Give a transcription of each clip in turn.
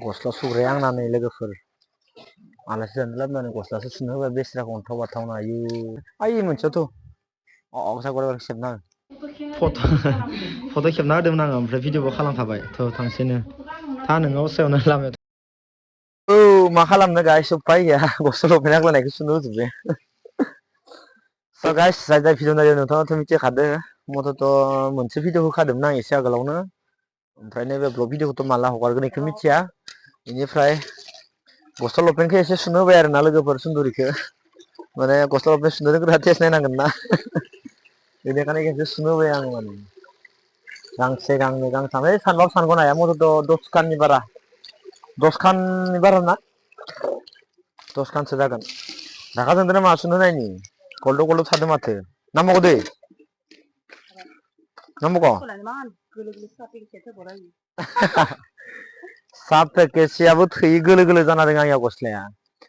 गस्ला सुग्राया आंनानै लोगोफोर आलासि जानो लाबोनानै गस्लासो सुनो होबाय बेस्राखौ अन्थाव बाथावनो आयु आइ मोनसेयावथ' सागुर सेबना फट' खेबना होदोंमोन आङो ओमफ्राय भिडिअबो खालामखाबाय थ' थांसैनो था नोङो असायावनो लामायाव औ मा खालामनो गाइस उफाय गैया गस्ला लंपेन्ट आग्लायनायखौ सुनो होजोबबाय स' गाइस जाय जाय भिडिअ नायदों नोंथाङाथ' मिथिखादो मथ'थ' मोनसे भिडिअ होखादोंमोन आं एसे आगोलावनो ओमफ्राय नैबे ब्लग भिडिअखौथ' माला हगारगोन बेखौ मिथिया बेनिफ्राय गस्ला लंपेन्टखौ एसे सुनो होबाय आरो ना लोगोफोर सुन्दुरिखौ माने गस्ला लंपेन्ट सुनो रोंग्रा टेस्ट नायनांगोन ना बेनिखायनो खेनसे सुनो होबाय आं माने गांसे गांनै गांथाम सानबाबो सानग'नो हाया मथ'थ' 10 खाननि बारा ना 10 खानसो जागोन रागा जोंदों ना मा सुनो होनायनि गलद' गलद थादों माथो नांबावगौ दै नांबावगौ साब पेकेटसेयाबो थोयि गोलो गोलो जाना दं आंनिया गस्लाया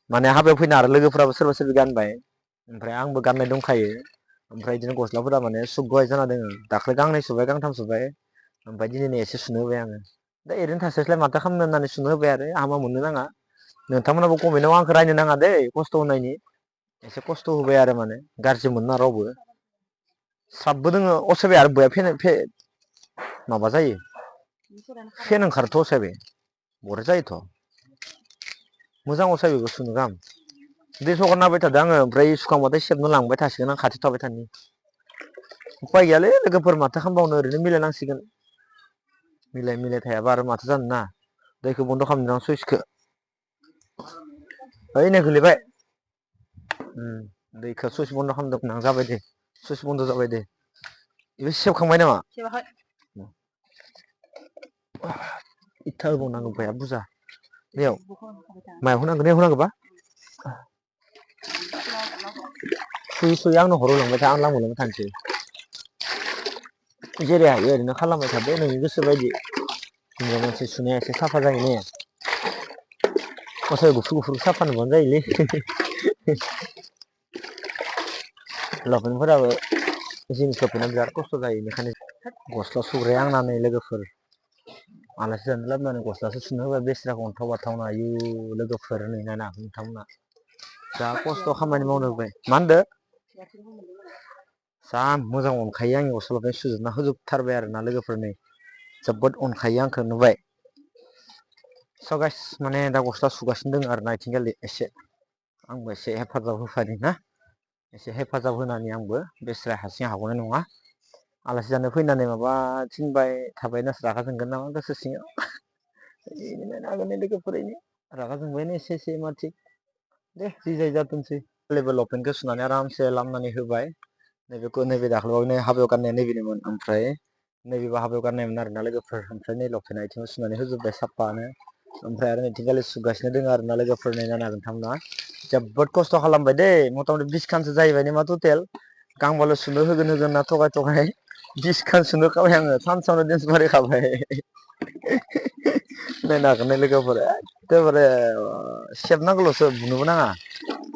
माने हाबायाव फैना आरो लोगोफोराबो सोरबा सोरबि गानबाय ओमफ्राय आंबो गाननाय दंखायो ओमफ्राय बिदिनो गस्लाफोरा माने सुग जाना दङ दाख्लै गांनै सुबाय गांथाम सुबाय ओमफ्राय दिनै एसे सुनो होबाय आङो दा ओरैनो थास्लायस्लाय माथो खालामनो होननानै सुनो होबाय आरो हामा मोननो नाङा नोंथांमोनाबो कमेन्टआव आंखौ रायनो नाङा दै खस्थ' होनायनि एसे खस्थ' होबाय आरो माने गाज्रि मोनना रावबो स्राबबो दोङो असाबाय आरो बया माबा जायो फेन ओंखारोथ' असायबाय बरिया जायोथ' मोजां असायबायबो सुनो गाहाम दै सगारना होबाय थादों आङो ओमफ्राय सुखांबाथाय सेबनो लांबाय थासिगोन आं खाथियाव थाबाय थानि उफाय गैयालै लोगोफोर माथो खालामबावनो ओरैनो मिलायनांसिगोन मिलाय थायाबा आरो माथो जानो ना दैखौ बन्द' खालामदों आं सुइसखौ ओइ नै गोलैबाय दैखौ सुइस बन्द' खालामदोंमोन आं जाबाय दे सुइस बन्द' जाबाय दे बे सेबखांबाय नामा इथा होबावनांगौ बाया बुरजा बेयाव मायाव होनांगोन बेयाव होनांगौबा सुयै आंनो हराव लांबाय था आं लामायाव थांसै जेरै हायो ओरैनो खालामबाय थादो नोंनि गोसो बायदि हिनजाव मानसि सुनाया एसे साफा जायो ने गस्ला गुफुर साफा नुबानो जायोलै लंपेन्टफोराबो जिन्स लंपेन्टआ बिराद खस्थ' जायो बेनिखायनो गस्ला सुग्राया आंनानै लोगोफोर आलासि जानो लाबोनानै गस्लासो सुनो होबाय बेस्राखौ अन्थाव बाथावनो आयु लोगोफोर नै नायनो हागोन नोंथांमोना जा खस्थ' खामानि मावनो होबाय मा होनदो जा मोजां अनखायो आंनि गस्ला लंपेन्ट सुजोबना होजोबथारबाय आरो ना लोगोफोर नै जोबोद अनखायो आंखौ नुबाय स' गाइस माने दा गस्ला सुगासिनो दङ आरो ना आथिंखालि एसे आंबो एसे हेफाजाब होफादों ना एसे हेफाजाब होनानै आंबो बेस्रा हारसिं हागौनाय नङा आलासि जानो फैनानै माबा थिनबाय थाबायना रागा जोंगोन नामा गोसो सिङाव नायनो हागोन लोगोफोरनो रागा जोंबायनो एसे मा थिग दे जि जायो जाथोंसै लंपेन्टखौ सुनानै आरामसे लामनानै होबाय नैबे दाख्लैबावै हाबायाव गाननाया नैबेनोमोन ओमफ्राय नैबेबो हाबायाव गाननायमोन आरोना लोगोफोर ओमफ्राय नै लंपेन्टआ आथिङाव सुनानै होजोबबाय साफानो ओमफ्राय आरो नैथिंगालि सुगासिनो दङ आरो ना लोगोफोर नायनो हागोन नोंथांमोना जोबोद खस्थ' खालामबाय दै मथा मथि 20 खानसो जाहैबाय नामा टटेल गांबाल' सुनो होगोन ना थगाय 20 खान सुनो खाबाय आङो सानसेयावनो देन्स बारायखाबाय नायनो हागोन लोगोफोर एखेबारे सेबनांगौल'सो बुनोबो नाङा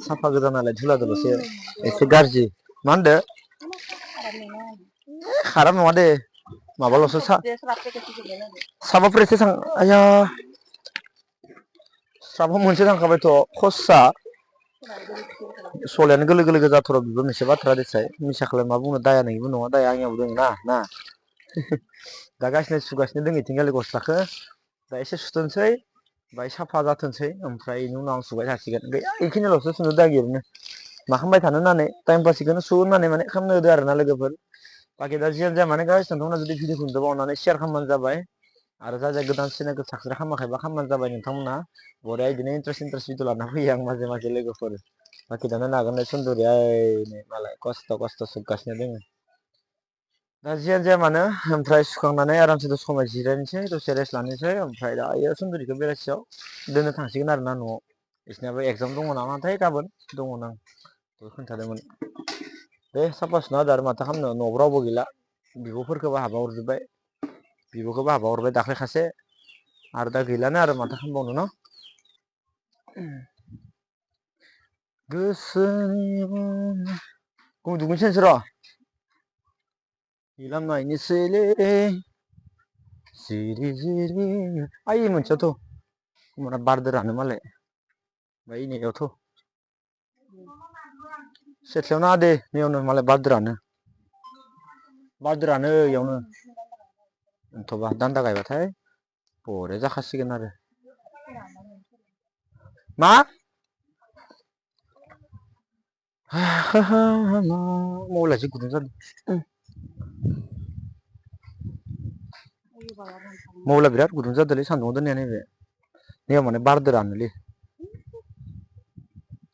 साफा गोजा नालाय धुला दुलसो एसे गाज्रि मा होनदो खाराब नङा दे माबाल'सो साबा प्रेसो थां आया स्राबा मोनसे थांखाबायथ' खस्सा सलायानो गोलो गोलो जाथार' बेबो मोनसे बाथ्रा देसाय मिसाखौलाय मा बुंनो दाया नोंनिबो नङा दाया आंनियावबो दङ ना दा गासिनो सुगासिनो दङ इथिंगालि गस्लाखौ दा एसे सुथोंसै बाय साफा जाथोंसै ओमफ्राय बेनि उनाव आं सुबाय थासिगोन गैया बेखिनिल'सो सुनो दागि ओरैनो मा खालामबाय थानो होननानै टाइम पासखौनो सु होननानै माने खालामनो होदो आरो ना लोगोफोर बाखि दा जियानो जाया माने गाइस नोंथांमोना जुदि भिडिअखौ नुदोंबा अननानै शेयार खालामबानो जाबाय आरो जाय गोदान चेनेलखौ साबसक्राइब खालामाखैबा खालामबानो जाबाय नोंथांमोना बरिया बिदिनो इन्टारेस्ट भिडिअ लाना फैयो आं माजे माजे लोगोफोर बाखि दाना नागारनाय सुन्दुरिया मालाय खस्थ' सुगासिनो दोङो दा जियानो जाया मानो ओमफ्राय सुखांनानै आरामसे दसे समाय जिरायनोसै दसे रेस्ट लानोसै ओमफ्राय दायो सुन्दुरिखौ बेलासियाव दोननो थांसिगोन आरोना न'आव बिसोरनाबो एगजाम दङ नामाथाय गाबोन दङदां बेखौ खोन्थादोंमोन दे साफा सुना होदो आरो माथो खालामनो न'आव रावबो गैला बिब'फोरखौबो हाबा हरजोब्बाय बिब'खौबो हाबा हरबाय दाख्लै खासे आरो दा गैलानो आरो माथो खालामबावनो न' गोसोनि दुगैनोसै र' हिलाम नायनोसैलै जिरि जिरि आइ मोनसेयावथ' mana bardeरानो मालाय बै नैयावथ' सेथ्लायाव नाङा दे नैयावनो मालाय bardeरानो इयावनो थ'बा दान्दा गायबाथाय बरिया जाखासिगोन आरो मा मबाइला जि गुदुं जादों मबाइला बिराद गुदुं जादोंलै सान्दुङाव दोननाया नैबे नैयाव माने bardeरानोलै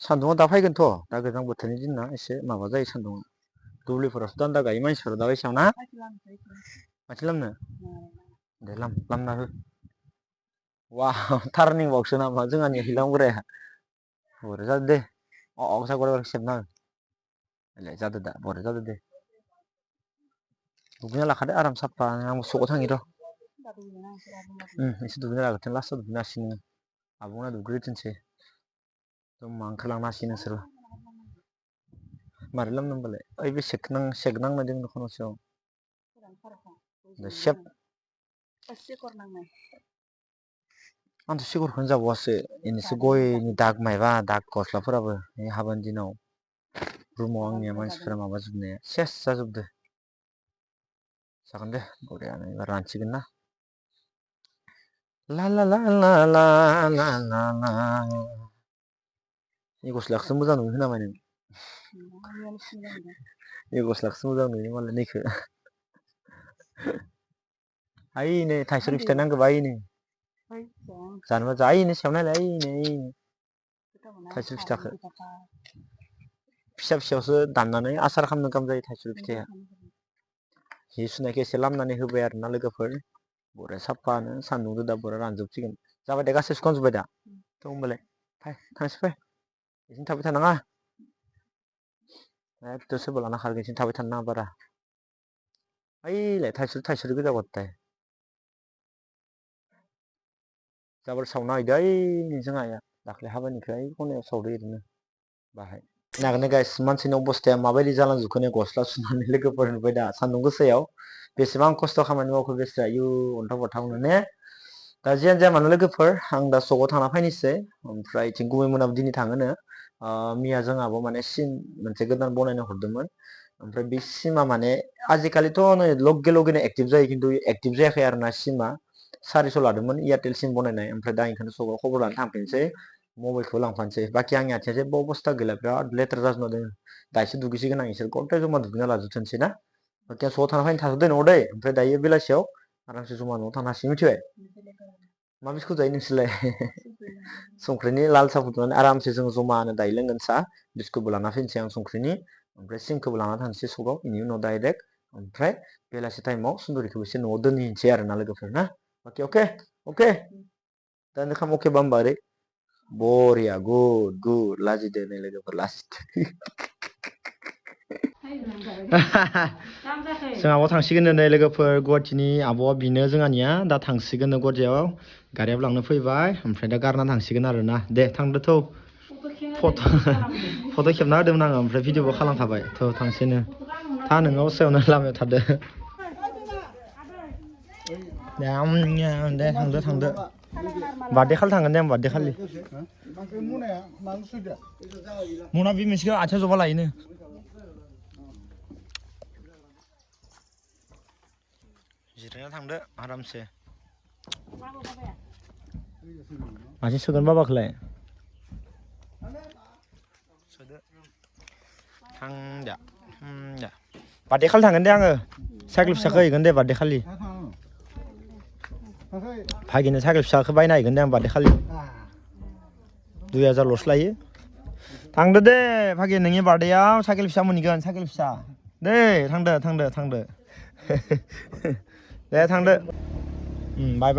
सान्दुङा दा फैगोनथ' दा गोजां बोथोरनि दिन ना एसे माबा जायो सान्दुङा दुब्लिफोरावसो दान्दा गायो मानसिफोरा दा बायसायाव ना माथो लामनो दे लामना हो वाव टार्निं बावसो नामा जोंहानि हिलांगुराया बरिया जादो दे सागर सेबना हो जादो दा बरिया जादो दे दुगैना लाखादो आराम साफा आंबो सकआव थांनि र' एसे दुगैना लाग्रोथों लास्टआव दुगैनो हासिगोन नोङो आब'मोना दुगैग्रोथोंसै जमा ओंखारलांनो हासिगोन नोंसोरो मारै लामनो होमबालाय ओइ बे सेक नांनाय दङ खनसेयाव सेब आंथ' सिगरखौनो जाबावासो इनिसो गयनि दाग मायबा दाग गस्लाफोराबो हाबानि दिनाव रुमाव आंनिया मानसिफोरा माबाजोबनाया सेस जाजोबदो जागोन दे बरियानो एबार रानसिगोन ना ला ला ला ला ला ला ला ला इ गस्लाखौसो मोजां नुयो नामा नों इ गस्लाखौसो मोजां नुयो मालाय नैखो ओइ नै थाइसुरि फिथाइ नांगौबा ओइनै जानोबा जा ओइनै सायाव नायलाय ओइनै थाइसुरि फिथाइखौ फिसा फिसायावसो दाननानै आसार खालामनो गाहाम जायो थाइसुरि फिथाइया हि सुनायखौ एसे लामनानै होबाय आरोना लोगोफोर बरिया साफानो सान्दुंजों दा बरिया रानजोबसिगोन जाबाय दे गासै सुखांजोब्बाय दा थ' होमबालाय फै थांसै फै बिदिनो थाबाय थानाङा एकदम सोरबा लाना खारगोन बिदिनो थाबाय थानो नाङा बारा ओइलाय थाइसुरि गोजा गथाय जाबोर सावना नागिरदों ओइ जोंहा आइया दाख्लै हाबानिखौ ओइ खनायाव सावदो ओरैनो बाहाय नागिरनाय गाइस मानसिनि अबस्थाया माबायदि जालांजोबखो नै गस्ला सुनानै लोगोफोर नुबाय दा सान्दुं गोसायाव बेसेबां खस्थ' खामानि मावखो बेस्रा आयु अन्थाव बाथावनो ने दा जियानो जाया मानो लोगोफोर आं दा सकआव थांना फैनोसै ओमफ्राय इथिं गुमै मोनाबो दिनै थाङोनो मिया जोंहाबो माने सिम मोनसे गोदान बनायनो हरदोंमोन ओमफ्राय बे सिमा माने आजिखालिथ' नै लगे लगेनो एक्टिभ जायो खिन्थु एक्टिभ जायाखै आरोना सिमा 400 लादोंमोन एयारटेल सिम बनायनाय ओमफ्राय दा ओंखायनो सकआव खबर लानो थांफिनसै मबाइलखौ लांफानोसै बाखि आंनि आथिङा जेबो अबस्था गैला बिराद लेथ्रा जाजोबना दङ दासो दुगैसिगोन आं इसोर गथाय जमा दुगैना लाजोबथोंसै ना बाखि सकआव थांना फैनो थाथ'दो न'आव दै ओमफ्राय दायो बेलासियाव आरामसे जमा न'आव थांनो हासिगोन मिथिबाय मा बिस्कुट जायो नोंसोरलाय संख्रिनि लाल साहा फुदुंनानै आरामसे जों जमानो दायो लोंगोन साहा बिस्कुटबो लाना फैनोसै आं संख्रिनि ओमफ्राय सिमखौबो लाना थांसै सकआव बेनि उनाव डाइरेक्ट ओमफ्राय बेलासि टाइमाव सुन्दरिखौबो एसे न'आव दोनहैनोसै आरोना लोगोफोर ना अके अके अके दा नोंखाम अकेबा होमबा ओरै बरिया गुड लाजिदो नै लोगोफोर लाजिदो जों आब'आ थांसिगोन नै लोगोफोर गुवाहाटीनि आब'आ बिनो जोंहानिया दा थांसिगोन गुवाहाटीयाव गारियाबो लांनो फैबाय ओमफ्राय दा गारना थांसिगोन आरोना दे थांदो थ' फट' खेबना होदोंमोन आङो ओमफ्राय भिडिअबो खालामखाबाय थ' थांसैनो था नोङो असायावनो लामायाव थादो दे थांदो बार्थडे खालि थांगोन दे आं बार्थडे खालि मना बे मोनसेखौ आथिङाव जबा लायोनो जिरायना थांदो आरामसे मासे सोगोन बाबाखौलाय सोदो थांदो बार्थडे खालि थांगोन दे आङो साइकेल फिसाखौ हैगोन दे बार्थडे खालि भागिनो साइकेल फिसाखौ बायना हैगोन दे आं बार्थडे खालि 2000ल'सो लायो थांदो दे भागि नोंनि बार्थडेआव साइकेल फिसा मोनहैगोन साइकेल फिसा दे थांदो दे थांदो बाय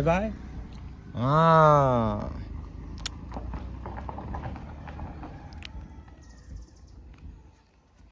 बाय